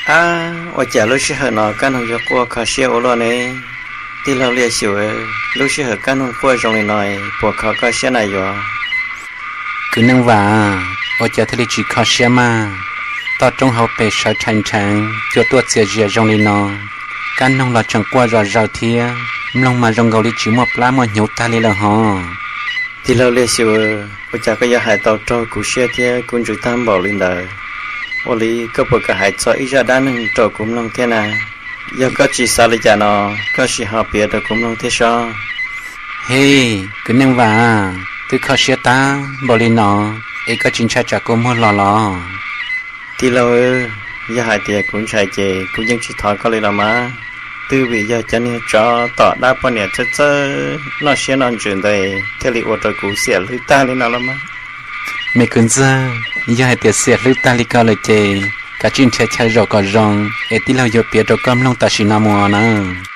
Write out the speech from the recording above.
Ab, ua cas lub sij hawm no Kab Noog yuav quaj kho siab ua luaj ne? Tij laug Liaj Xyum, lub sij hawm Kab Noog quaj zoo li no, puas kho koj siab na yuav? Kwv Neej Vam, ua cas thiaj li tsis kho siab mas? Toj roob hauv pes sawv rhais nrheev, cua tuaj txias zias zoo li no, Kab Noog los tseem quaj zom zaws thiab, mloog mas zoo nkaus li tsis muaj plab muaj hnyuv tag li lawm hos. Tij laug Liaj Xyum, ua cas koj yuav hais tau raug kuv siab thiab kuv ntsws tag npaum li ntawd? Ua li koj puas kam hais txog ib zaj dab neeg rau kuv mloog thiab na? Yog koj tsis xav li cas no, koj sim ho piav rau kuv mloog thiab sob. Hej, Kwv Neej Vam, twb kho siab tag npaum li no, es koj tsis ntshai tsam kua muag los los? Tij laug, yog hais tias kuv ntshai ces kuv yeej tsis thov koj li los mas. Twb vim yog cov niag tsov tom dab poj niam txawj txawj noj siab noj ntsws ntawd thiaj li ua rau kuv xiam hlwb tag li no los mas. Me kwv ntxawg, yog hais tias xiam hlwb tag li ko lawm ces kav tsij nrhiav chaw zaum kom zoo es tij laug yuav piav rau koj mloog tam sim no mus nawb.